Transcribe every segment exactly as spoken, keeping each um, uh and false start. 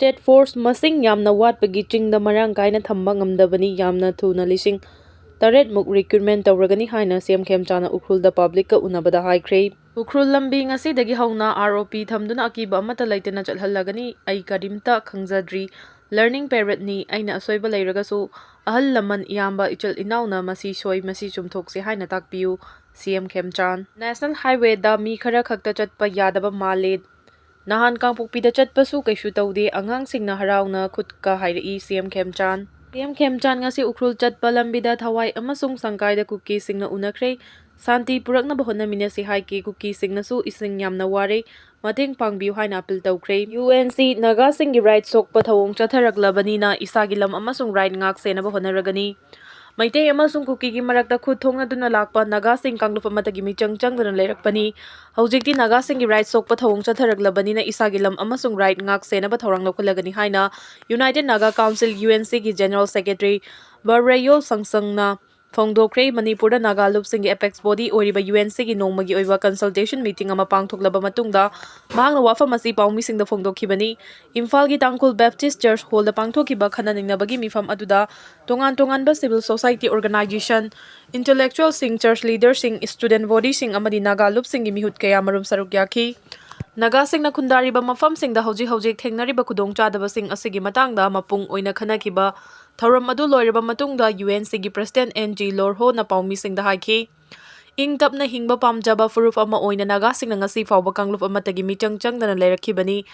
State force ꯃꯁꯤꯡ ꯌꯥꯝꯅ ꯋꯥꯠꯄꯒꯤ ꯆꯤꯡꯗ ꯃꯔꯥꯡ ꯀꯥꯏꯅ ꯊꯝꯕ ꯉꯝꯗꯕꯅꯤ, ꯌꯥꯝꯅ ꯊꯨꯅ ꯂꯤꯁꯤꯡ ꯇꯔꯦꯠ ꯃꯨꯛ recruitment ꯇꯧꯔꯒꯅꯤ ꯍꯥꯏꯅ ꯁꯤ ꯑꯦꯝ ꯈꯦꯝꯆꯥꯟꯅ ꯎꯈ꯭ꯔꯨꯜꯗ public ꯀ ꯎꯅꯕꯗ ꯍꯥꯏꯈ꯭ꯔꯦ꯫ ꯎꯈ꯭ꯔꯨꯜ ꯂꯝꯕꯤ ꯉꯁꯤꯗꯒꯤ ꯍꯧꯅ ꯑꯥꯔ ꯑꯣ ꯄꯤ ꯊꯝꯗꯨꯅ ꯑꯀꯤꯕ ꯑꯃꯠꯇ ꯂꯩꯇꯅ ꯆꯠꯍꯜꯂꯒꯅꯤ꯫ ꯑꯩ ꯀꯔꯤꯝꯇ ꯈꯪꯖꯗ꯭ꯔꯤ꯫ Learning period ꯅꯤ꯫ ꯑꯩꯅ ꯑꯁꯣꯏꯕ ꯂꯩꯔꯒꯁꯨ ꯑꯍꯜ ꯂꯃꯟ, ꯏꯌꯥꯝꯕ, ꯏꯆꯜ ꯏꯅꯥꯎꯅ ꯃꯁꯤ ꯁꯣꯏ, ꯃꯁꯤ ꯆꯨꯝꯊꯣꯛꯁꯤ ꯍꯥꯏꯅ ꯇꯥꯛꯄꯤꯌꯨ꯫ ꯁꯤ ꯑꯦꯝ ꯈꯦꯝꯆꯥꯟ꯫ National Highway ꯗ ꯃꯤ ꯈꯔ ꯈꯛꯇ ꯆꯠꯄ ꯌꯥꯗꯕ ꯃꯥꯜꯂꯦ꯫ ꯅꯍꯥꯟ ꯀꯥꯡꯄꯣꯛꯄꯤꯗ ꯆꯠꯄꯁꯨ ꯀꯩꯁꯨ ꯇꯧꯗꯦ꯫ ꯑꯉꯥꯡꯁꯤꯡꯅ ꯍꯔꯥꯎꯅ ꯈꯨꯠꯀ ꯍꯥꯏꯔꯛꯏ꯫ ꯁꯤ ꯑꯦꯝ ꯈꯦꯝꯆꯥꯟ꯫ ꯁꯤ ꯑꯦꯝ ꯈꯦꯝꯆꯥꯟ ꯉꯁꯤ ꯎꯈ꯭ꯔꯨꯜ ꯆꯠꯄ ꯂꯝꯕꯤꯗ ꯊꯋꯥꯏ ꯑꯃꯁꯨꯡ ꯁꯪꯀꯥꯏꯗ ꯀꯨꯀꯤꯁꯤꯡꯅ ꯎꯅꯈ꯭ꯔꯦ꯫ ꯁꯥꯟꯇꯤ ꯄꯨꯔꯛꯅꯕ ꯍꯣꯠꯅꯃꯤꯟꯅꯁꯤ ꯍꯥꯏꯈꯤ꯫ ꯀꯨꯀꯤꯁꯤꯡꯅꯁꯨ ꯏꯁꯤꯡ ꯌꯥꯝꯅ ꯋꯥꯔꯦ, ꯃꯇꯦꯡ ꯄꯥꯡꯕꯤꯌꯨ ꯍꯥꯏꯅ appeal ꯇꯧꯈ꯭ꯔꯦ꯫ ꯌꯨ ꯑꯦꯟ ꯁꯤ ꯅꯥꯒꯥꯁꯤꯡꯒꯤ right ꯁꯣꯛꯄ ꯊꯧꯑꯣꯡ ꯆꯠꯊꯔꯛꯂꯕꯅꯤꯅ ꯏꯁꯥꯒꯤ ꯂꯝ ꯑꯃꯁꯨꯡ right ꯉꯥꯛ ꯁꯦꯟꯅꯕ ꯍꯣꯠꯅꯔꯒꯅꯤ꯫ ꯃꯩꯇꯩ ꯑꯃꯁꯨꯡ ꯀꯨꯀꯤꯒꯤ ꯃꯔꯛꯇ ꯈꯨꯠ ꯊꯣꯡꯅꯗꯨꯅ ꯂꯥꯛꯄ ꯅꯥꯒꯥꯁꯤꯡ ꯀꯥꯡꯂꯨꯞ ꯑꯃꯠꯇꯒꯤ ꯃꯤꯆꯪ ꯆꯪꯗꯅ ꯂꯩꯔꯛꯄꯅꯤ꯫ ꯍꯧꯖꯤꯛꯇꯤ ꯅꯥꯒꯥꯁꯤꯡꯒꯤ right ꯁꯣꯛꯄ ꯊꯧꯑꯣꯡ ꯆꯠꯊꯔꯛꯂꯕꯅꯤꯅ ꯏꯁꯥꯒꯤ ꯂꯝ ꯑꯃꯁꯨꯡ right ꯉꯥꯛ ꯁꯦꯟꯅꯕ ꯊꯧꯔꯥꯡ ꯂꯧꯈꯠꯂꯒꯅꯤ ꯍꯥꯏꯅ United Naga Council, U N ꯁꯤꯒꯤ General Secretary ꯕꯔꯕ꯭ꯔꯦꯌꯣ ꯁꯪꯁꯪꯅ ꯐꯣꯡꯗꯣꯛꯈ꯭ꯔꯦ꯫ ꯃꯅꯤꯄꯨꯔꯗ ꯅꯥꯒꯥ ꯂꯨꯞꯁꯤꯡꯒꯤ apex body ꯑꯣꯏꯔꯤꯕ ꯌꯨ ꯑꯦꯟ ꯁꯤꯒꯤ ꯅꯣꯡꯃꯒꯤ ꯑꯣꯏꯕ consultation meeting ꯑꯃ ꯄꯥꯡꯊꯣꯛꯂꯕ ꯃꯇꯨꯡꯗ ꯃꯍꯥꯛꯅ ꯋꯥꯐꯝ ꯑꯁꯤ ꯄꯥꯎꯃꯤꯁꯤꯡꯗ ꯐꯣꯡꯗꯣꯛꯈꯤꯕꯅꯤ꯫ ꯏꯝꯐꯥꯜꯒꯤ ꯇꯥꯡꯈꯨꯜ Baptist Church Hall ꯗ ꯄꯥꯡꯊꯣꯛꯈꯤꯕ ꯈꯟꯅ ꯅꯩꯅꯕꯒꯤ ꯃꯤꯐꯝ ꯑꯗꯨꯗ ꯇꯣꯉꯥꯟ ꯇꯣꯉꯥꯟꯕ civil society organization, intellectualꯁꯤꯡ, church leaderꯁꯤꯡ, student bodyꯁꯤꯡ ꯑꯃꯗꯤ ꯅꯥꯒꯥ ꯂꯨꯞꯁꯤꯡꯒꯤ ꯃꯤꯍꯨꯠ ꯀꯌꯥ ꯃꯔꯨꯝ ꯁꯔꯨꯛ ꯌꯥꯈꯤ꯫ ꯅꯥꯒꯥꯁꯤꯡꯅ ꯈꯨꯟꯗꯥꯔꯤꯕ ꯃꯐꯝꯁꯤꯡꯗ ꯍꯧꯖꯤꯛ ꯍꯧꯖꯤꯛ ꯊꯦꯡꯅꯔꯤꯕ ꯈꯨꯗꯣꯡꯆꯥꯗꯕꯁꯤꯡ ꯑꯁꯤꯒꯤ ꯃꯇꯥꯡꯗ ꯃꯄꯨꯡ ꯑꯣꯏꯅ ꯈꯟꯅꯈꯤꯕ ꯊꯧꯔꯝ ꯑꯗꯨ ꯂꯣꯏꯔꯕ ꯃꯇꯨꯡꯗ ꯌꯨ ꯑꯦꯟ ꯁꯤꯒꯤ President ꯑꯦꯟ ꯖꯤ ꯂꯣꯔꯍꯣꯅ ꯄꯥꯎꯃꯤꯁꯤꯡꯗ ꯍꯥꯏꯈꯤ, ꯏꯪ ꯇꯞꯅ ꯍꯤꯡꯕ ꯄꯥꯝꯖꯕ ꯐꯨꯔꯨꯞ ꯑꯃ ꯑꯣꯏꯅ ꯅꯥꯒꯥꯁꯤꯡꯅ ꯉꯁꯤ ꯐꯥꯎꯕ ꯀꯥꯡꯂꯨꯞ ꯑꯃꯠꯇꯒꯤ ꯃꯤꯆꯪ ꯆꯪꯗꯅ ꯂꯩꯔꯛꯈꯤꯕꯅꯤ꯫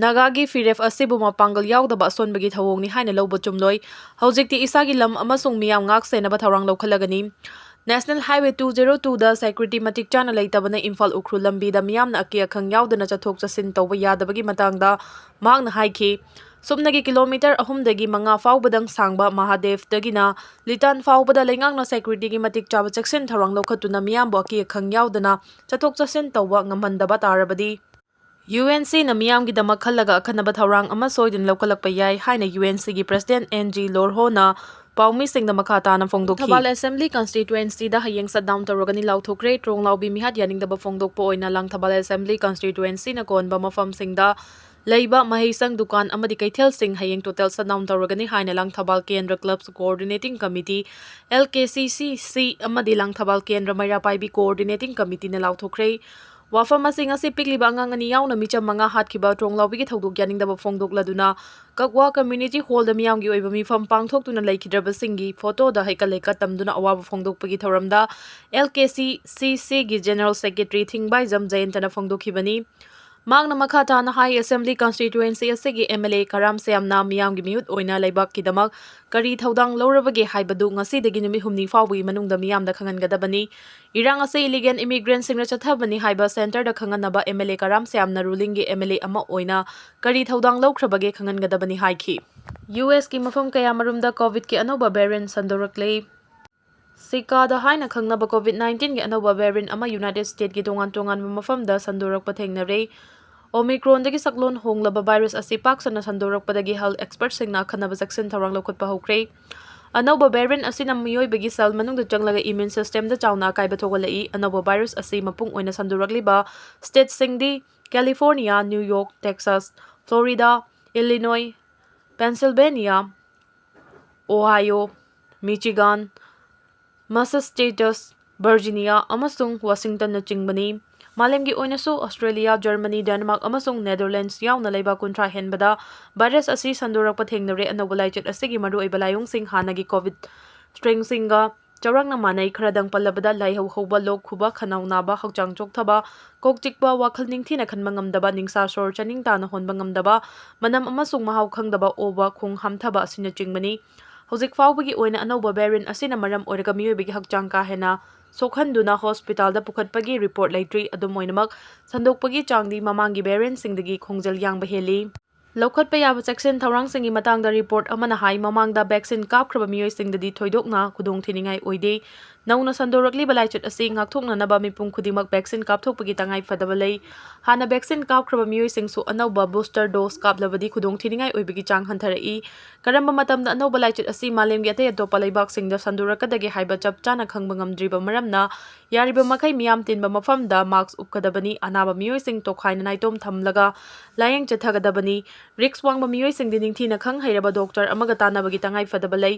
ꯅꯥꯒꯥꯒꯤ ꯐꯤꯔꯦꯞ ꯑꯁꯤꯕꯨ ꯃꯄꯥꯡꯒꯜ ꯌꯥꯎꯗꯕ ꯑꯁꯣꯟꯕꯒꯤ ꯊꯧꯑꯣꯡꯅꯤ ꯍꯥꯏꯅ ꯂꯧꯕ ꯆꯨꯝꯂꯣꯏ꯫ ꯍꯧꯖꯤꯛꯇꯤ ꯏꯁꯥꯒꯤ ꯂꯝ ꯑꯃꯁꯨꯡ ꯃꯤꯌꯥꯝ ꯉꯥꯛ ꯁꯦꯟꯅꯕ ꯊꯧꯔꯥꯡ ꯂꯧꯈꯠꯂꯒꯅꯤ꯫ National Highway two zero two ꯗ security ꯃꯇꯤꯛ ꯆꯥꯅ ꯂꯩꯇꯕꯅ ꯏꯝꯐꯥꯜ ꯎꯈ꯭ꯔꯨꯜ ꯂꯝꯕꯤꯗ ꯃꯤꯌꯥꯝꯅ ꯑꯀꯤ ꯑꯈꯪ ꯌꯥꯎꯗꯅ ꯆꯠꯊꯣꯛ ꯆꯠꯁꯤꯟ ꯇꯧꯕ ꯌꯥꯗꯕꯒꯤ ꯃꯇꯥꯡꯗ ꯃꯍꯥꯛꯅ ꯍꯥꯏꯈꯤ, ꯁꯨꯞꯅꯒꯤ ꯀꯤꯂꯣꯃꯤꯇꯔ ꯑꯍꯨꯝꯗꯒꯤ ꯃꯉꯥ ꯐꯥꯎꯕꯗꯪ ꯁꯥꯡꯕ ꯃꯍꯥꯗꯦꯕꯇꯒꯤꯅ ꯂꯤꯇꯥꯟ ꯐꯥꯎꯕꯗ ꯂꯩꯉꯥꯛꯅ securityꯒꯤ ꯃꯇꯤꯛ ꯆꯥꯕ ꯆꯦꯛꯁꯤꯟ ꯊꯧꯔꯥꯡ ꯂꯧꯈꯠꯇꯨꯅ ꯃꯤꯌꯥꯝꯕꯨ ꯑꯀꯤ ꯑꯈꯪ ꯌꯥꯎꯗꯅ ꯆꯠꯊꯣꯛ ꯆꯠꯁꯤꯟ ꯇꯧꯕ ꯉꯝꯍꯟꯗꯕ ꯇꯥꯔꯕꯗꯤ ꯌꯨ ꯑꯦꯟ ꯁꯤꯅ ꯃꯤꯌꯥꯝꯒꯤꯗꯃꯛ ꯈꯜꯂꯒ ꯑꯈꯟꯅꯕ ꯊꯧꯔꯥꯡ ꯑꯃ ꯁꯣꯏꯗꯅ ꯂꯧꯈꯠꯂꯛꯄ ꯌꯥꯏ ꯍꯥꯏꯅ ꯌꯨ ꯑꯦꯟ ꯁꯤꯒꯤ President ꯑꯦꯟ ꯖꯤ ꯂꯣꯔꯍꯣꯅ ꯄꯥꯎꯃꯤꯁꯤꯡꯗ ꯃꯈꯥ ꯇꯥꯅ ꯐꯣꯡꯗꯣꯛꯈꯤ꯫ ꯊꯧꯕꯥꯜ Assembly Constituencyꯗ ꯍꯌꯦꯡ shutdown ꯇꯧꯔꯒꯅꯤ ꯂꯥꯎꯊꯣꯛꯈ꯭ꯔꯦ꯫ ꯇ꯭ꯔꯣꯡ ꯂꯥꯎꯕꯤ ꯃꯤꯍꯥꯠ ꯌꯥꯅꯤꯡꯗꯕ ꯐꯣꯡꯗꯣꯛꯄ ꯑꯣꯏꯅ ꯂꯥꯡꯊꯕꯥꯜ Assembly Constituencyꯅ ꯀꯣꯟꯕ ꯃꯐꯝꯁꯤꯡꯗ ꯂꯩꯕ ꯃꯍꯩꯁꯪ, ꯗꯨꯀꯥꯟ ꯑꯃꯗꯤ ꯀꯩꯊꯦꯜꯁꯤꯡ ꯍꯌꯦꯡ total shutdown ꯇꯧꯔꯒꯅꯤ ꯍꯥꯏꯅ ꯂꯥꯡꯊꯕꯥꯜ ꯀꯦꯟꯗ꯭ꯔ clubs coordinating committee, L K C C C, ꯑꯃꯗꯤ ꯂꯥꯡꯊꯕꯥꯜ ꯀꯦꯟꯗ꯭ꯔ ꯃꯩꯔꯥ ꯄꯥꯏꯕꯤ coordinating committeeꯅ ꯂꯥꯎꯊꯣꯛꯈ꯭ꯔꯦ꯫ ꯋꯥꯐꯝ ꯑꯁꯤ ꯉꯁꯤ ꯄꯤꯛꯂꯤꯕ ꯑꯉꯥꯡ ꯑꯅꯤ ꯌꯥꯎꯅ ꯃꯤꯆꯝ ꯃꯉꯥ ꯍꯥꯠꯈꯤꯕ ꯊꯣꯡꯂꯥꯎꯕꯤꯒꯤ ꯊꯧꯗꯣꯛ ꯌꯥꯅꯤꯡꯗꯕ ꯐꯣꯡꯗꯣꯛꯂꯗꯨꯅ ꯀꯛꯋꯥ community hallꯗ ꯃꯤꯌꯥꯝꯒꯤ ꯑꯣꯏꯕ ꯃꯤꯐꯝ ꯄꯥꯡꯊꯣꯛꯇꯨꯅ ꯂꯩꯈꯤꯗ꯭ꯔꯕꯁꯤꯡꯒꯤ photoꯗ ꯍꯩꯀꯠ ꯂꯩꯀꯠ ꯇꯝꯗꯨꯅ ꯑꯋꯥꯕ ꯐꯣꯡꯗꯣꯛꯄꯒꯤ ꯊꯧꯔꯝꯗ L K C C Cꯒꯤ general secretary ꯊꯤꯡꯕꯥꯏꯖꯝ ꯖꯌꯟꯇꯅ ꯐꯣꯡꯗꯣꯛꯈꯤꯕꯅꯤ꯫ ꯃꯍꯥꯛꯅ ꯃꯈꯥ ꯇꯥꯅ ꯍꯥꯏ, assembly constituency ꯑꯁꯤꯒꯤ M L A ꯀꯔꯥꯝ ꯁ꯭ꯌꯥꯝꯅ ꯃꯤꯌꯥꯝꯒꯤ ꯃꯤꯍꯨꯠ ꯑꯣꯏꯅ ꯂꯩꯕꯥꯛꯀꯤꯗꯃꯛ ꯀꯔꯤ ꯊꯧꯗꯥꯡ ꯂꯧꯔꯕꯒꯦ ꯍꯥꯏꯕꯗꯨ ꯉꯁꯤꯗꯒꯤ ꯅꯨꯃꯤꯠ ꯍꯨꯝꯅꯤ ꯐꯥꯎꯕꯒꯤ ꯃꯅꯨꯡꯗ ꯃꯤꯌꯥꯝꯗ ꯈꯪꯍꯟꯒꯗꯕꯅꯤ꯫ ꯏꯔꯥꯡ ꯑꯁꯤ illegal immigrantꯁꯤꯡꯅ ꯆꯠꯊꯕꯅꯤ ꯍꯥꯏꯕ centreꯗ ꯈꯪꯍꯟꯅꯕ M L A Karam ꯁ꯭ꯌꯥꯝꯅ rulingꯒꯤ M L A ꯑꯃ ꯑꯣꯏꯅ ꯀꯔꯤ ꯊꯧꯗꯥꯡ ꯂꯧꯈ꯭ꯔꯕꯒꯦ ꯈꯪꯍꯟꯒꯗꯕꯅꯤ ꯍꯥꯏꯈꯤ꯫ U Sꯀꯤ ꯃꯐꯝ ꯀꯌꯥꯃꯔꯨꯝꯗ COVIDꯀꯤ ꯑꯅꯧꯕ variant ꯁꯟꯗꯣꯔꯛꯂꯦ꯫ ꯁꯤꯀꯥꯗ ꯍꯥꯏꯅ ꯈꯪꯅꯕ COVID nineteenꯒꯤ ꯑꯅꯧꯕ variant ꯑꯃ United Statesꯀꯤ ꯇꯣꯉꯥꯟ ꯇꯣꯉꯥꯟꯕ ꯃꯐꯝꯗ ꯁꯟꯗꯣꯔꯛꯄ ꯊꯦꯡꯅꯔꯦ꯫ Omicronꯗꯒꯤ ꯁꯛꯂꯣꯟ ꯍꯣꯡꯂꯕ virus ꯑꯁꯤ ꯄꯥꯛ ꯁꯟꯅ ꯁꯟꯗꯣꯔꯛꯄꯗꯒꯤ health expertꯁꯤꯡꯅ ꯑꯈꯟꯅꯕ ꯆꯦꯛꯁꯤꯟ ꯊꯧꯔꯥꯡ ꯂꯧꯈꯠꯄ ꯍꯧꯈ꯭ꯔꯦ꯫ ꯑꯅꯧꯕ variant ꯑꯁꯤꯅ ꯃꯤꯑꯣꯏꯕꯒꯤ cell ꯃꯅꯨꯡꯗ ꯆꯪꯂꯒ immune systemꯗ ꯆꯥꯎꯅ ꯑꯀꯥꯏꯕ ꯊꯣꯛꯍꯜꯂꯛꯏ꯫ ꯑꯅꯧꯕ virus ꯑꯁꯤ ꯃꯄꯨꯡ ꯑꯣꯏꯅ ꯁꯟꯗꯣꯔꯛꯂꯤꯕ stateꯁꯤꯡꯗꯤ California, New York, Texas, Florida, Illinois, Pennsylvania, Ohio, Michigan, Massachusetts, Virginia ꯑꯃꯁꯨꯡ Washingtonꯅꯆꯤꯡꯕꯅꯤ꯫ ꯃꯥꯂꯦꯝꯒꯤ ꯑꯣꯏꯅꯁꯨ Australia, Germany, Denmark ꯑꯃꯁꯨꯡ Netherlands ꯌꯥꯎꯅ ꯂꯩꯕꯥꯛ ꯀꯨꯟꯊ꯭ꯔꯥ ꯍꯦꯟꯕꯗ virus ꯑꯁꯤ ꯁꯟꯗꯣꯔꯛꯄ ꯊꯦꯡꯅꯔꯦ꯫ ꯑꯅꯧꯕ ꯂꯥꯏꯆꯠ ꯑꯁꯤꯒꯤ ꯃꯔꯨꯑꯣꯏꯕ ꯂꯥꯏꯑꯣꯡꯁꯤꯡ ꯍꯥꯟꯅꯒꯤ COVID strainꯁꯤꯡꯒ ꯆꯥꯎꯔꯥꯛꯅ ꯃꯥꯟꯅꯩ꯫ ꯈꯔꯗꯪ ꯄꯜꯂꯕꯗ, ꯂꯥꯏꯍꯧ ꯍꯧꯕ, ꯂꯣꯛ ꯈꯨꯕ, ꯈꯅꯥꯎ ꯅꯥꯕ, ꯍꯛꯆꯥꯡ ꯆꯣꯛꯊꯕ, ꯀꯣꯛ ꯆꯤꯛꯄ, ꯋꯥꯈꯜ ꯅꯤꯡꯊꯤꯅ ꯈꯟꯕ ꯉꯝꯗꯕ, ꯅꯤꯡꯁꯥ ꯁꯣꯔ ꯆꯥꯅꯤꯡ ꯇꯥꯅ ꯍꯣꯟꯕ ꯉꯝꯗꯕ, ꯃꯅꯝ ꯑꯃꯁꯨꯡ ꯃꯍꯥꯎ ꯈꯪꯗꯕ, ꯑꯣꯕ, ꯈꯣꯡ ꯍꯥꯝꯊꯕ ꯑꯁꯤꯅꯆꯤꯡꯕꯅꯤ꯫ ꯍꯧꯖꯤꯛ ꯐꯥꯎꯕꯒꯤ ꯑꯣꯏꯅ ꯑꯅꯧꯕ variant ꯑꯁꯤꯅ ꯃꯔꯝ ꯑꯣꯏꯔꯒ ꯃꯤꯑꯣꯏꯕꯒꯤ ꯍꯛꯆꯥꯡ ꯀꯥ ꯍꯦꯟꯅ ꯁꯣꯛꯍꯟꯗꯨꯅ hospitalꯗ ꯄꯨꯈꯠꯄꯒꯤ report ꯂꯩꯇ꯭ꯔꯤ꯫ ꯑꯗꯨꯝ ꯑꯣꯏꯅꯃꯛ, ꯁꯟꯗꯣꯛꯄꯒꯤ ꯆꯥꯡꯗꯤ ꯃꯃꯥꯡꯒꯤ variantꯁꯤꯡꯗꯒꯤ ꯈꯣꯡꯖꯦꯜ ꯌꯥꯡꯕ ꯍꯦꯜꯂꯤ꯫ ꯂꯧꯈꯠꯄ ꯌꯥꯕ ꯆꯦꯛꯁꯤꯟ ꯊꯧꯔꯥꯡꯁꯤꯡꯒꯤ ꯃꯇꯥꯡꯗ report ꯑꯃꯅ ꯍꯥꯏ, ꯃꯃꯥꯡꯗ vaccine ꯀꯥꯞꯈ꯭ꯔꯕ ꯃꯤꯑꯣꯏꯁꯤꯡꯗꯗꯤ ꯊꯣꯏꯗꯣꯛꯅ ꯈꯨꯗꯣꯡꯊꯤꯅꯤꯡꯉꯥꯏ ꯑꯣꯏꯗꯦ꯫ ꯅꯧꯅ ꯁꯟꯗꯣꯔꯛꯂꯤꯕ ꯂꯥꯏꯆꯠ ꯑꯁꯤ ꯉꯥꯛꯊꯣꯛꯅꯅꯕ ꯃꯤꯄꯨꯝ ꯈꯨꯗꯤꯡꯃꯛ vaccine ꯀꯥꯞꯊꯣꯛꯄꯒꯤ ꯇꯉꯥꯏ ꯐꯗꯕ ꯂꯩ꯫ ꯍꯥꯟꯅ vaccine ꯀꯥꯞꯈ꯭ꯔꯕ ꯃꯤꯑꯣꯏꯁꯤꯡꯁꯨ ꯑꯅꯧꯕ booster dose ꯀꯥꯞꯂꯕꯗꯤ ꯈꯨꯗꯣꯡꯊꯤꯅꯤꯡꯉꯥꯏ ꯑꯣꯏꯕꯒꯤ ꯆꯥꯡ ꯍꯟꯊꯔꯛꯏ꯫ ꯀꯔꯝꯕ ꯃꯇꯝꯗ ꯑꯅꯧꯕ ꯂꯥꯏꯆꯠ ꯑꯁꯤ ꯃꯥꯂꯦꯝꯒꯤ ꯑꯇꯩ ꯑꯇꯣꯞꯄ ꯂꯩꯕꯥꯛꯁꯤꯡꯗ ꯁꯟꯗꯣꯔꯛꯀꯗꯒꯦ ꯍꯥꯏꯕ ꯆꯞ ꯆꯥꯅ ꯈꯪꯕ ꯉꯝꯗ꯭ꯔꯤꯕ ꯃꯔꯝꯅ, ꯌꯥꯔꯤꯕ ꯃꯈꯩ ꯃꯤꯌꯥꯝ ꯇꯤꯟꯕ ꯃꯐꯝꯗ mask ꯎꯞꯀꯗꯕꯅꯤ, ꯑꯅꯥꯕ ꯃꯤꯑꯣꯏꯁꯤꯡ ꯇꯣꯈꯥꯏꯅ ꯅꯥꯏꯇꯣꯝ ꯊꯝꯂꯒ ꯂꯥꯌꯦꯡ ꯆꯠꯊꯒꯗꯕꯅꯤ꯫ Risk ꯋꯥꯡꯕ ꯃꯤꯑꯣꯏꯁꯤꯡꯗꯤ ꯅꯤꯡꯊꯤꯅ ꯈꯪ ꯍꯩꯔꯕ doctor ꯑꯃꯒ ꯇꯥꯟꯅꯕꯒꯤ ꯇꯉꯥꯏ ꯐꯗꯕ ꯂꯩ꯫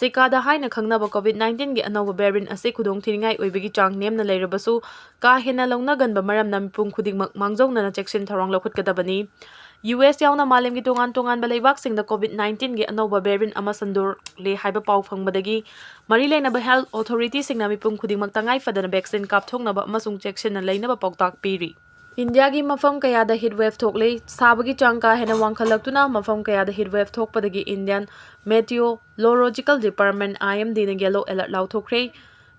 ꯁꯤꯀꯥꯗ ꯍꯥꯏꯅ ꯈꯪꯅꯕ COVID nineteen ꯒꯤ ꯑꯅꯧꯕ variant ꯑꯁꯤ ꯈꯨꯗꯣꯡꯊꯤꯅꯤꯡꯉꯥꯏ ꯑꯣꯏꯕꯒꯤ ꯆꯥꯡ ꯅꯦꯝꯅ ꯂꯩꯔꯕꯁꯨ, ꯀꯥ ꯍꯦꯟꯅ ꯂꯧꯅꯒꯟꯕ ꯃꯔꯝꯅ ꯃꯤꯄꯨꯝ ꯈꯨꯗꯤꯡꯃꯛ ꯃꯥꯡꯖꯧꯅꯅ ꯆꯦꯛꯁꯤꯟ ꯊꯧꯔꯥꯡ ꯂꯧꯈꯠꯀꯗꯕꯅꯤ꯫ U S ꯌꯥꯎꯅ ꯃꯥꯂꯦꯝꯒꯤ ꯇꯣꯉꯥꯟ ꯇꯣꯉꯥꯟꯕ ꯂꯩꯕꯥꯛꯁꯤꯡꯗ COVID nineteen ꯒꯤ ꯑꯅꯧꯕ variant ꯑꯃ ꯁꯟꯗꯣꯛꯂꯦ ꯍꯥꯏꯕ ꯄꯥꯎ ꯐꯪꯕꯗꯒꯤ ꯃꯔꯤ ꯂꯩꯅꯕ health authority ꯁꯤꯡꯅ ꯃꯤꯄꯨꯝ ꯈꯨꯗꯤꯡꯃꯛ ꯇꯉꯥꯏ ꯐꯗꯅ vaccine ꯀꯥꯞꯊꯣꯛꯅꯕ ꯑꯃꯁꯨꯡ ꯆꯦꯛꯁꯤꯟꯅ ꯂꯩꯅꯕ ꯄꯥꯎꯇꯥꯛ ꯄꯤꯔꯤ꯫ ꯏꯟꯗꯤꯌꯥꯒꯤ ꯃꯐꯝ ꯀꯌꯥꯗ heat wave ꯊꯣꯛꯂꯦ꯫ ꯁꯥꯕꯒꯤ ꯆꯥꯡ ꯀꯥ ꯍꯦꯟꯅ ꯋꯥꯡꯈꯠꯂꯛꯇꯨꯅ ꯃꯐꯝ ꯀꯌꯥꯗ heat wave ꯊꯣꯛꯄꯗꯒꯤ Indian Meteorological Department, I M D ꯅ yellow alert ꯂꯥꯎꯊꯣꯛꯈ꯭ꯔꯦ꯫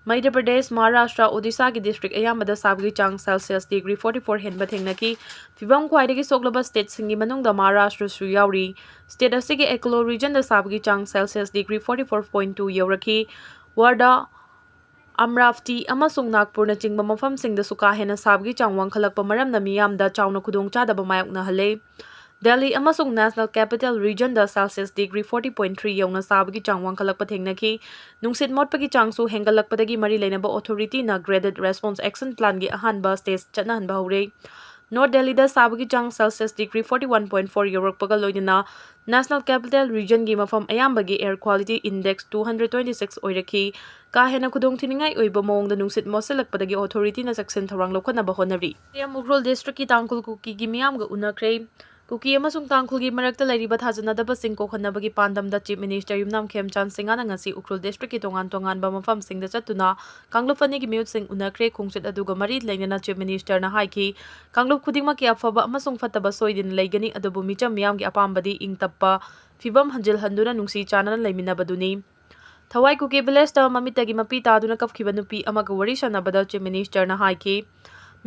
Madhya Pradesh, Maharashtra, ꯑꯣꯗꯤꯁꯥꯒꯤ district ꯑꯌꯥꯝꯕꯗ ꯁꯥꯕꯒꯤ ꯆꯥꯡ Celsius degree forty four ꯍꯦꯟꯕ ꯊꯦꯡꯅꯈꯤ꯫ ꯐꯤꯚꯝ ꯈ꯭ꯋꯥꯏꯗꯒꯤ ꯁꯣꯛꯂꯕ state ꯁꯤꯡꯒꯤ ꯃꯅꯨꯡꯗ ꯃꯍꯥꯔꯥꯁꯇ꯭ꯔꯁꯨ ꯌꯥꯎꯔꯤ꯫ State ꯑꯁꯤꯒꯤ Akola region ꯗ ꯁꯥꯕꯒꯤ ꯆꯥꯡ Celsius degree forty four point two ꯌꯧꯔꯛꯈꯤ꯫ ꯋꯥꯔꯗꯥ, Amravati ꯑꯃꯁꯨꯡ ꯅꯥꯒꯄꯨꯔꯅꯆꯤꯡꯕ ꯃꯐꯝꯁꯤꯡꯗꯁꯨ ꯀꯥ ꯍꯦꯟꯅ ꯁꯥꯕꯒꯤ ꯆꯥꯡ ꯋꯥꯡꯈꯠꯂꯛꯄ ꯃꯔꯝꯅ ꯃꯤꯌꯥꯝꯗ ꯆꯥꯎꯅ ꯈꯨꯗꯣꯡꯆꯥꯗꯕ ꯃꯥꯌꯣꯛꯅꯍꯜꯂꯦ꯫ ꯗꯦꯜꯂꯤ ꯑꯃꯁꯨꯡ National Capital Region ꯗ Celsius degree forty point three ꯌꯧꯅ ꯁꯥꯕꯒꯤ ꯆꯥꯡ ꯋꯥꯡꯈꯠꯂꯛꯄ ꯊꯦꯡꯅꯈꯤ꯫ ꯅꯨꯡꯁꯤꯠ ꯃꯣꯠꯄꯒꯤ ꯆꯥꯡꯁꯨ ꯍꯦꯟꯒꯠꯂꯛꯄꯗꯒꯤ ꯃꯔꯤ ꯂꯩꯅꯕ authority ꯅ Graded Response Action Plan ꯒꯤ ꯑꯍꯥꯟꯕ stage ꯆꯠꯅꯍꯟꯕ ꯍꯧꯔꯦ꯫ North Delhi ꯗ ꯁꯥꯕꯒꯤ ꯆꯥꯡ Celsius degree forty one point four ꯌꯧꯔꯛꯄꯒ ꯂꯣꯏꯅꯅ National Capital Region ꯒꯤ ꯃꯐꯝ ꯑꯌꯥꯝꯕꯒꯤ air quality index two hundred twenty six ꯑꯣꯏꯔꯛꯈꯤ꯫ ꯀꯥ ꯍꯦꯟꯅ ꯈꯨꯗꯣꯡꯊꯤꯅꯤꯡꯉꯥꯏ ꯑꯣꯏꯕ ꯃꯑꯣꯡꯗ ꯅꯨꯡꯁꯤꯠ ꯃꯣꯠꯁꯤꯜꯂꯛꯄꯗꯒꯤ authority ꯅ ꯆꯦꯛꯁꯤꯟ ꯊꯧꯔꯥꯡ ꯂꯧꯈꯠꯅꯕ ꯍꯣꯠꯅꯔꯤ꯫ ꯀꯣꯌꯝ ꯎꯈ꯭ꯔꯨꯜ district ꯀꯤ ꯇꯥꯡꯈꯨꯜ ꯀꯨꯀꯤꯒꯤ ꯃꯤꯌꯥꯝꯒ ꯎꯅꯈ꯭ꯔꯦ꯫ ꯀꯨꯀꯤ ꯑꯃꯁꯨꯡ ꯇꯥꯡꯈꯨꯜꯒꯤ ꯃꯔꯛꯇ ꯂꯩꯔꯤꯕ ꯊꯥꯖꯅꯗꯕꯁꯤꯡ ꯀꯣꯛꯍꯟꯅꯕꯒꯤ ꯄꯥꯟꯗꯝꯗ Chief Minister ꯌꯨꯝꯅꯥꯝ ꯈꯦꯝꯆꯥꯟ ꯁꯤꯡꯍꯅ ꯉꯁꯤ ꯎꯈ꯭ꯔꯨꯜ district ꯀꯤ ꯇꯣꯉꯥꯟ ꯇꯣꯉꯥꯟꯕ ꯃꯐꯝꯁꯤꯡꯗ ꯆꯠꯇꯨꯅ ꯀꯥꯡꯂꯨꯞ ꯑꯅꯤꯒꯤ ꯃꯤꯍꯨꯠꯁꯤꯡ ꯎꯅꯈ꯭ꯔꯦ꯫ ꯈꯣꯡꯆꯠ ꯑꯗꯨꯒ ꯃꯔꯤ ꯂꯩꯅꯅ Chief Minister ꯅ ꯍꯥꯏꯈꯤ, ꯀꯥꯡꯂꯨꯞ ꯈꯨꯗꯤꯡꯃꯛꯀꯤ ꯑꯐꯕ ꯑꯃꯁꯨꯡ ꯐꯠꯇꯕ ꯁꯣꯏꯗꯅ ꯂꯩꯒꯅꯤ, ꯑꯗꯨꯕꯨ ꯃꯤꯆꯝ ꯃꯤꯌꯥꯝꯒꯤ ꯑꯄꯥꯝꯕꯗꯤ ꯏꯪ ꯇꯞꯄ ꯐꯤꯚꯝ ꯍꯟꯖꯤꯜꯍꯟꯗꯨꯅ ꯅꯨꯡꯁꯤ ꯆꯥꯟꯅꯅ ꯂꯩꯃꯤꯟꯅꯕꯗꯨꯅꯤ꯫ ꯊꯋꯥꯏ ꯀꯨꯀꯤ village ꯇ ꯃꯃꯤꯠꯇꯒꯤ ꯃꯄꯤ ꯇꯥꯗꯨꯅ ꯀꯞꯈꯤꯕ ꯅꯨꯄꯤ ꯑꯃꯒ ꯋꯥꯔꯤ ꯁꯥꯟꯅꯕꯗ Chief Minister ꯅ ꯍꯥꯏꯈꯤ,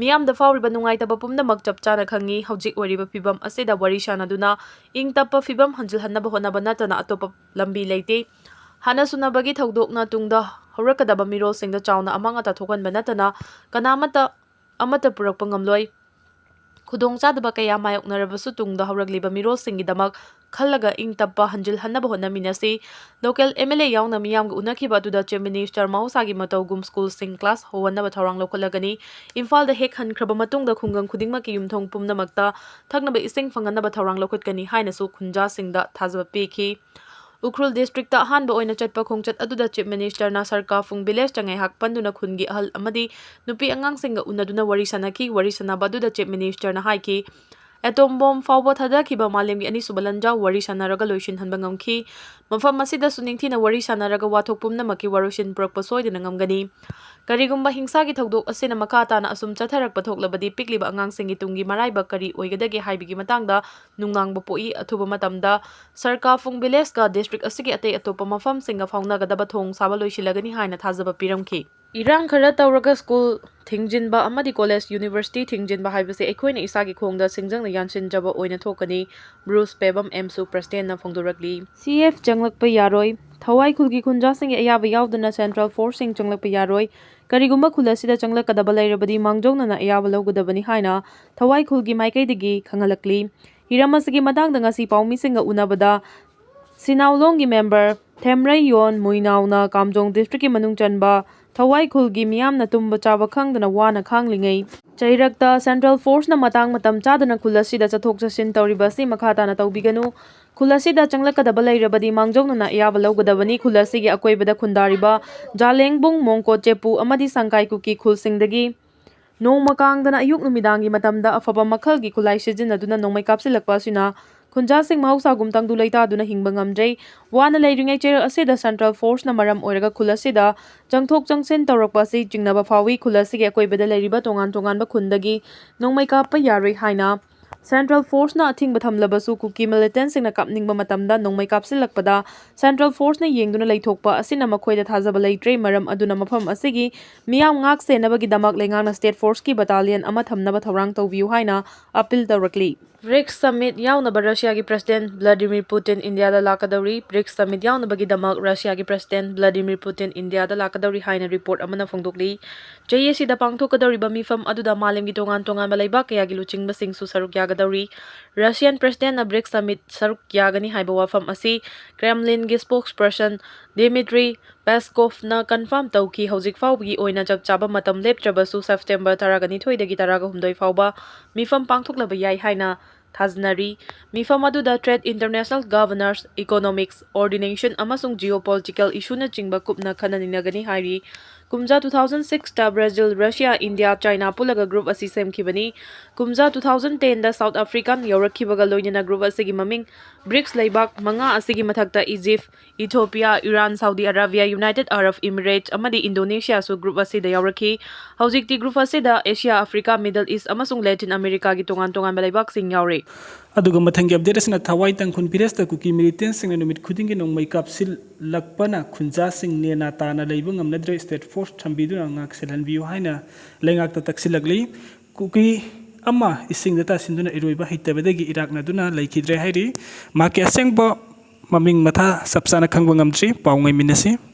ꯃꯤꯌꯥꯝꯗ ꯐꯥꯎꯔꯤꯕ ꯅꯨꯡꯉꯥꯏꯇꯕ ꯄꯨꯝꯅꯃꯛ ꯆꯞ ꯆꯥꯅ ꯈꯪꯉꯤ꯫ ꯍꯧꯖꯤꯛ ꯑꯣꯏꯔꯤꯕ ꯐꯤꯚꯝ ꯑꯁꯤꯗ ꯋꯥꯔꯤ ꯁꯥꯟꯅꯗꯨꯅ ꯏꯪ ꯇꯞꯄ ꯐꯤꯚꯝ ꯍꯟꯖꯤꯜꯍꯟꯅꯕ ꯍꯣꯠꯅꯕ ꯅꯠꯇꯅ ꯑꯇꯣꯞꯄ ꯂꯝꯕꯤ ꯂꯩꯇꯦ꯫ ꯍꯥꯟꯅ ꯁꯨꯅꯕꯒꯤ ꯊꯧꯗꯣꯛꯅ ꯇꯨꯡꯗ ꯍꯧꯔꯛꯀꯗꯕ ꯃꯤꯔꯣꯜꯁꯤꯡꯗ ꯆꯥꯎꯅ ꯑꯃꯥꯡ ꯑꯇꯥ ꯊꯣꯛꯍꯟꯕ ꯅꯠꯇꯅ ꯀꯅꯥꯃꯠꯇ ꯑꯃꯠꯇ ꯄꯨꯔꯛꯄ ꯉꯝꯂꯣꯏ꯫ ꯈꯨꯗꯣꯡꯆꯥꯗꯕ ꯀꯌꯥ ꯃꯥꯌꯣꯛꯅꯔꯕꯁꯨ ꯇꯨꯡꯗ ꯍꯧꯔꯛꯂꯤꯕ ꯃꯤꯔꯣꯜꯁꯤꯡꯒꯤꯗꯃꯛ ꯈꯜꯂꯒ ꯏꯪ ꯇꯞꯄ ꯍꯟꯖꯤꯜꯍꯟꯅꯕ ꯍꯣꯠꯅꯃꯤꯟꯅꯁꯤ꯫ Local M L A ꯌꯥꯎꯅ ꯃꯤꯌꯥꯝꯒ ꯎꯅꯈꯤꯕ ꯑꯗꯨꯗ Chief Minister ꯃꯍꯧꯁꯥꯒꯤ ꯃꯇꯧꯒꯨꯝ schoolꯁꯤꯡ class ꯍꯧꯍꯟꯅꯕ ꯊꯧꯔꯥꯡ ꯂꯧꯈꯠꯂꯒꯅꯤ꯫ ꯏꯝꯐꯥꯜꯗ ꯍꯦꯛ ꯍꯟꯈ꯭ꯔꯕ ꯃꯇꯨꯡꯗ ꯈꯨꯡꯒꯪ ꯈꯨꯗꯤꯡꯃꯛꯀꯤ ꯌꯨꯝꯊꯣꯡ ꯄꯨꯝꯅꯃꯛꯇ ꯊꯛꯅꯕ ꯏꯁꯤꯡ ꯐꯪꯍꯟꯅꯕ ꯊꯧꯔꯥꯡ ꯂꯧꯈꯠꯀꯅꯤ ꯍꯥꯏꯅꯁꯨ ꯈꯨꯟꯖꯥꯁꯤꯡꯗ ꯊꯥꯖꯕ ꯄꯤꯈꯤ꯫ ꯎꯈ꯭ꯔꯨꯜ districtꯇ ꯑꯍꯥꯟꯕ ꯑꯣꯏꯅ ꯆꯠꯄ ꯈꯣꯡꯆꯠ ꯑꯗꯨꯗ Chief Ministerꯅ ꯁꯔꯀꯥꯐꯨꯡ villageꯇ ꯉꯥꯏꯍꯥꯛ ꯄꯟꯗꯨꯅ ꯈꯨꯟꯒꯤ ꯑꯍꯜ ꯑꯃꯗꯤ ꯅꯨꯄꯤ ꯑꯉꯥꯡꯁꯤꯡꯒ ꯎꯅꯗꯨꯅ ꯋꯥꯔꯤ ꯁꯥꯅꯈꯤ꯫ ꯋꯥꯔꯤ ꯁꯥꯅꯕ ꯑꯗꯨꯗ Chief Ministerꯅ ꯍꯥꯏꯈꯤ, atom bomb ꯐꯥꯎꯕ ꯊꯥꯗꯈꯤꯕ ꯃꯥꯂꯦꯝꯒꯤ ꯑꯅꯤꯁꯨꯕ ꯂꯥꯟꯖꯥꯎ ꯋꯥꯔꯤ ꯁꯥꯅꯔꯒ ꯂꯣꯏꯁꯤꯟꯍꯟꯕ ꯉꯝꯈꯤ꯫ ꯃꯐꯝ ꯑꯁꯤꯗꯁꯨ ꯅꯤꯡꯊꯤꯅ ꯋꯥꯔꯤ ꯁꯥꯅꯔꯒ ꯋꯥꯊꯣꯛ ꯄꯨꯝꯅꯃꯛꯀꯤ ꯋꯥꯔꯣꯏꯁꯤꯟ ꯄꯨꯔꯛꯄ ꯁꯣꯏꯗꯅ ꯉꯝꯒꯅꯤ꯫ ꯀꯔꯤꯒꯨꯝꯕ ꯍꯤꯡꯁꯥꯒꯤ ꯊꯧꯗꯣꯛ ꯑꯁꯤꯅ ꯃꯈꯥ ꯇꯥꯅ ꯑꯁꯨꯝ ꯆꯠꯊꯔꯛꯄ ꯊꯣꯛꯂꯕꯗꯤ ꯄꯤꯛꯂꯤꯕ ꯑꯉꯥꯡꯁꯤꯡꯒꯤ ꯇꯨꯡꯒꯤ ꯃꯔꯥꯏꯕꯛ ꯀꯔꯤ ꯑꯣꯏꯒꯗꯒꯦ ꯍꯥꯏꯕꯒꯤ ꯃꯇꯥꯡꯗ ꯅꯨꯡꯅꯥꯡꯕ ꯄꯣꯛꯏ꯫ ꯑꯊꯨꯕ ꯃꯇꯝꯗ ꯁꯔꯀꯥꯐꯨꯡ villageꯀ district ꯑꯁꯤꯒꯤ ꯑꯇꯩ ꯑꯇꯣꯞꯄ ꯃꯐꯝꯁꯤꯡꯒ ꯐꯥꯎꯅꯒꯗꯕ ꯊꯣꯡ ꯁꯥꯕ ꯂꯣꯏꯁꯤꯜꯂꯒꯅꯤ ꯍꯥꯏꯅ ꯊꯥꯖꯕ ꯄꯤꯔꯝꯈꯤ꯫ ꯏꯔꯥꯡ ꯈꯔ ꯇꯧꯔꯒ school ꯊꯤꯡꯖꯤꯟꯕ ꯑꯃꯗꯤ college, university ꯊꯤꯡꯖꯤꯟꯕ ꯍꯥꯏꯕꯁꯤ ꯑꯩꯈꯣꯏꯅ ꯏꯁꯥꯒꯤ ꯈꯣꯡꯗ ꯁꯤꯡꯖꯪꯅ ꯌꯥꯟꯁꯤꯟꯖꯕ ꯑꯣꯏꯅ ꯊꯣꯛꯀꯅꯤ, Bruce Pebam M Suprasthenꯅ ꯐꯣꯡꯗꯣꯔꯛꯂꯤ꯫ C F ꯆꯪꯂꯛꯄ ꯌꯥꯔꯣꯏ꯫ ꯊꯋꯥꯏ ꯈꯨꯜꯒꯤ ꯈꯨꯟꯖꯥꯁꯤꯡꯒꯤ ꯑꯌꯥꯕ ꯌꯥꯎꯗꯅ central forceꯁꯤꯡ ꯆꯪꯂꯛꯄ ꯌꯥꯔꯣꯏ꯫ ꯀꯔꯤꯒꯨꯝꯕ ꯈꯨꯜ ꯑꯁꯤꯗ ꯆꯪꯂꯛꯀꯗꯕ ꯂꯩꯔꯕꯗꯤ ꯃꯥꯡꯖꯧꯅꯅ ꯑꯌꯥꯕ ꯂꯧꯒꯗꯕꯅꯤ ꯍꯥꯏꯅ ꯊꯋꯥꯏ ꯈꯨꯜꯒꯤ ꯃꯥꯏꯀꯩꯗꯒꯤ ꯈꯪꯍꯜꯂꯛꯂꯤ꯫ ꯍꯤꯔꯝ ꯑꯁꯤꯒꯤ ꯃꯇꯥꯡꯗ ꯉꯁꯤ ꯄꯥꯎꯃꯤꯁꯤꯡꯒ ꯎꯅꯕꯗ ꯁꯤꯅꯥꯎꯂꯣꯡꯒꯤ member ꯊꯦꯝꯔꯩꯌꯣꯟ ꯃꯨꯏꯅꯥꯎꯅ ꯀꯥꯝꯖꯣꯡ districtꯀꯤ ꯃꯅꯨꯡ ꯆꯟꯕ ꯊꯋꯥꯏ ꯈꯨꯜꯒꯤ ꯃꯤꯌꯥꯝꯅ ꯇꯨꯝꯕ ꯆꯥꯕ ꯈꯪꯗꯅ ꯋꯥꯅ ꯈꯥꯡꯂꯤꯉꯩ ꯆꯩꯔꯛꯇ central forceꯅ ꯃꯇꯥꯡ ꯃꯇꯝ ꯆꯥꯗꯅ ꯈꯨꯜ ꯑꯁꯤꯗ ꯆꯠꯊꯣꯛ ꯆꯠꯁꯤꯟ ꯇꯧꯔꯤꯕ ꯑꯁꯤ ꯃꯈꯥ ꯇꯥꯅ ꯇꯧꯕꯤꯒꯅꯨ꯫ ꯈꯨꯜ ꯑꯁꯤꯗ ꯆꯪꯂꯛꯀꯗꯕ ꯂꯩꯔꯕꯗꯤ ꯃꯥꯡꯖꯧꯅꯅ ꯑꯌꯥꯕ ꯂꯧꯒꯗꯕꯅꯤ꯫ ꯈꯨꯜ ꯑꯁꯤꯒꯤ ꯑꯀꯣꯏꯕꯗ ꯈꯨꯟꯗꯥꯔꯤꯕ ꯖꯥꯂꯦꯡꯕꯨꯡ, ꯃꯣꯡꯀꯣꯠ ꯆꯦꯄꯨ ꯑꯃꯗꯤ ꯁꯪꯀꯥꯏ ꯀꯨꯀꯤ ꯈꯨꯜꯁꯤꯡꯗꯒꯤ ꯅꯣꯡꯃ ꯀꯥꯡꯗꯅ ꯑꯌꯨꯛ ꯅꯨꯃꯤꯗꯥꯡꯒꯤ ꯃꯇꯝꯗ ꯑꯐꯕ ꯃꯈꯜꯒꯤ ꯈꯨꯠꯂꯥꯏ ꯁꯤꯖꯤꯟꯅꯗꯨꯅ ꯅꯣꯡꯃꯩ ꯀꯥꯞꯁꯤꯜꯂꯛꯄ ꯑꯁꯤꯅ ꯈꯨꯟꯖꯥꯁꯤꯡ ꯃꯍꯧꯁꯥꯒꯨꯝ ꯇꯪꯗꯨ ꯂꯩꯇꯥꯗꯨꯅ ꯍꯤꯡꯕ ꯉꯝꯗ꯭ꯔꯦ꯫ ꯋꯥꯅ ꯂꯩꯔꯤꯉꯩ ꯆꯩꯔꯛ ꯑꯁꯤꯗ central forceꯅ ꯃꯔꯝ ꯑꯣꯏꯔꯒ ꯈꯨꯜ ꯑꯁꯤꯗ ꯆꯪꯊꯣꯛ ꯆꯪꯁꯤꯟ ꯇꯧꯔꯛꯄ ꯑꯁꯤ ꯆꯤꯡꯅꯕ ꯐꯥꯎꯏ꯫ ꯈꯨꯜ ꯑꯁꯤꯒꯤ ꯑꯀꯣꯏꯕꯗ ꯂꯩꯔꯤꯕ ꯇꯣꯉꯥꯟ ꯇꯣꯉꯥꯟꯕ ꯈꯨꯟꯗꯒꯤ ꯅꯣꯡꯃꯩ ꯀꯥꯞꯄ ꯌꯥꯔꯣꯏ ꯍꯥꯏꯅ central forceꯅ ꯑꯊꯤꯡꯕ ꯊꯝꯂꯕꯁꯨ ꯀꯨꯀꯤ militantꯁꯤꯡꯅ ꯀꯥꯞꯅꯤꯡꯕ ꯃꯇꯝꯗ ꯅꯣꯡꯃꯩ ꯀꯥꯞꯁꯤꯜꯂꯛꯄꯗ central forceꯅ ꯌꯦꯡꯗꯨꯅ ꯂꯩꯊꯣꯛꯄ ꯑꯁꯤꯅ ꯃꯈꯣꯏꯗ ꯊꯥꯖꯕ ꯂꯩꯇ꯭ꯔꯦ꯫ ꯃꯔꯝ ꯑꯗꯨꯅ ꯃꯐꯝ ꯑꯁꯤꯒꯤ ꯃꯤꯌꯥꯝ ꯉꯥꯛ ꯁꯦꯟꯅꯕꯒꯤꯗꯃꯛ ꯂꯩꯉꯥꯛꯅ state forceꯀꯤ battalion ꯑꯃ ꯊꯝꯅꯕ ꯊꯧꯔꯥꯡ ꯇꯧꯕꯤꯌꯨ ꯍꯥꯏꯅ appeal ꯇꯧꯔꯛꯂꯤ꯫ ꯕ꯭ꯔꯤꯛꯁ ꯁꯃꯤꯠ ꯌꯥꯎꯅꯕ ꯔꯁꯤꯌꯥꯒꯤ ꯄ꯭ꯔꯁꯤꯗꯦꯟ ꯚ꯭ꯂꯥꯗꯤꯃꯤꯔ ꯄꯨꯇꯤꯟ ꯏꯟꯗꯤꯌꯥꯗ ꯂꯥꯛꯀꯗꯧꯔꯤ꯫ ꯕ꯭ꯔꯤꯛꯁ ꯁꯃꯤꯠ ꯌꯥꯎꯅꯕꯒꯤꯗꯃꯛ ꯔꯁꯤꯌꯥꯒꯤ ꯄ꯭ꯔꯁꯤꯗꯦꯟ ꯚ꯭ꯂꯥꯗꯤꯃꯤꯔ ꯄꯨꯇꯤꯟ ꯏꯟꯗꯤꯌꯥꯗ ꯂꯥꯛꯀꯗꯧꯔꯤ ꯍꯥꯏꯅ ꯔꯤꯄꯣꯔꯠ ꯑꯃꯅ ꯐꯣꯡꯗꯣꯛꯂꯤ꯫ ꯆꯍꯤ ꯑꯁꯤꯗ ꯄꯥꯡꯊꯣꯛꯀꯗꯧꯔꯤꯕ ꯃꯤꯐꯝ ꯑꯗꯨꯗ ꯃꯥꯂꯦꯝꯒꯤ ꯇꯣꯉꯥꯟ ꯇꯣꯉꯥꯟꯕ ꯂꯩꯕꯥꯛ ꯀꯌꯥꯒꯤ ꯂꯨꯆꯤꯡꯕꯁꯤꯡꯁꯨ ꯁꯔꯨꯛ ꯌꯥꯒꯗꯧꯔꯤ꯫ ꯔꯁꯤꯌꯥꯟ ꯄ꯭ꯔꯁꯤꯗꯦꯟꯅ ꯕ꯭ꯔꯤꯛꯁ ꯁꯃꯤꯠ ꯁꯔꯨꯛ ꯌꯥꯒꯅꯤ ꯍꯥꯏꯕ ꯋꯥꯐꯝ ꯑꯁꯤ ꯀ꯭ꯔꯦꯝꯂꯤꯟꯒꯤ ꯁ꯭ꯄꯣꯛꯁ ꯄꯔꯁꯟ ꯗꯤꯃꯤꯇ꯭ꯔꯤ ꯄꯦꯁꯀꯣꯚꯅ ꯀꯟꯐꯥꯔꯝ ꯇꯧꯈꯤ꯫ ꯍꯧꯖꯤꯛ ꯐꯥꯎꯕꯒꯤ ꯑꯣꯏꯅ ꯆꯞ ꯆꯥꯕ ꯃꯇꯝ ꯂꯦꯞꯇ꯭ꯔꯕꯁꯨ, ꯁꯦꯞꯇꯦꯝꯕꯔ ꯇꯔꯥꯅꯤꯊꯣꯏꯗꯒꯤ ꯇꯔꯥꯍꯨꯝꯗꯣꯏ ꯐꯥꯎꯕ ꯃꯤꯐꯝ ꯄꯥꯡꯊꯣꯛꯂꯕ ꯌꯥꯏ ꯍꯥꯏꯅ ꯊꯥꯖꯅꯔꯤ꯫ ꯃꯤꯐꯝ ꯑꯗꯨꯗ trade, international governance, economics, coordination ꯑꯃꯁꯨꯡ geopolitical issueꯅꯆꯤꯡꯕ ꯀꯨꯞꯅ ꯈꯟꯅ ꯅꯩꯅꯒꯅꯤ ꯍꯥꯏꯔꯤ꯫ ꯀꯨꯝꯖꯥ two thousand sixꯇ ꯕ꯭ꯔꯥꯖꯤꯜ, ꯔꯁꯤꯌꯥ, ꯏꯟꯗꯤꯌꯥ, ꯆꯥꯏꯅꯥ ꯄꯨꯜꯂꯒ group ꯑꯁꯤ ꯁꯦꯝꯈꯤꯕꯅꯤ꯫ ꯀꯨꯝꯖꯥ two thousand tenꯗ South Africaꯅ ꯌꯥꯎꯔꯛꯈꯤꯕꯒ ꯂꯣꯏꯅꯅ group ꯑꯁꯤꯒꯤ ꯃꯃꯤꯡ ꯕ꯭ꯔꯤꯛꯁ ꯂꯩꯕꯥꯛ ꯃꯉꯥ ꯑꯁꯤꯒꯤ ꯃꯊꯛꯇ Egypt, Ethiopia, Iran, Saudi Arabia, united Arab Emirates ꯑꯃꯗꯤ ꯏꯟꯗꯣꯅꯦꯁꯤꯌꯥꯁꯨ group ꯑꯁꯤꯗ ꯌꯥꯎꯔꯛꯈꯤ꯫ ꯍꯧꯖꯤꯛꯇꯤ group ꯑꯁꯤꯗ ꯑꯦꯁꯤꯌꯥ, ꯑꯐ꯭ꯔꯤꯀꯥ, ꯃꯤꯗꯜ ꯏꯁ꯭ꯠ ꯑꯃꯁꯨꯡ ꯂꯦꯇꯤꯟ ꯑꯃꯦꯔꯤꯀꯥꯒꯤ ꯇꯣꯉꯥꯟ ꯇꯣꯉꯥꯟꯕ ꯂꯩꯕꯥꯛꯁꯤꯡ ꯌꯥꯎꯔꯤ꯫ ꯑꯗꯨꯒ ꯃꯊꯪꯒꯤ update ꯑꯁꯤꯅ ꯊꯋꯥꯏ ꯇꯥꯡꯈꯨꯜ ꯐꯤꯔꯦꯁꯇ ꯀꯨꯀꯤ militantꯁꯤꯡꯅ ꯅꯨꯃꯤꯠ ꯈꯨꯗꯤꯡꯒꯤ ꯅꯣꯡꯃꯩ ꯀꯥꯞꯁꯤꯜꯂꯛꯄꯅ ꯈꯨꯟꯖꯥꯁꯤꯡ ꯅꯦꯅꯥ ꯇꯥꯅ ꯂꯩꯕ ꯉꯝꯅꯗ꯭ꯔꯦ, state force ꯊꯝꯕꯤꯗꯨꯅ ꯉꯥꯛꯁꯦꯜꯍꯟꯕꯤꯌꯨ ꯍꯥꯏꯅ ꯂꯩꯉꯥꯛꯇ ꯇꯛꯁꯤꯜꯂꯛꯂꯤ꯫ ꯀꯨꯀꯤ ꯑꯃ ꯏꯁꯤꯡꯗ ꯇꯥꯁꯤꯟꯗꯨꯅ ꯏꯔꯣꯏꯕ ꯍꯩꯇꯕꯗꯒꯤ ꯏꯔꯥꯛꯅꯗꯨꯅ ꯂꯩꯈꯤꯗ꯭ꯔꯦ ꯍꯥꯏꯔꯤ꯫ ꯃꯍꯥꯛꯀꯤ ꯑꯁꯦꯡꯕ ꯃꯃꯤꯡ ꯃꯊꯥ ꯆꯞ ꯆꯥꯅ ꯈꯪꯕ ꯉꯝꯗ꯭ꯔꯤ꯫ ꯄꯥꯎ ꯉꯥꯏꯃꯤꯟꯅꯁꯤ꯫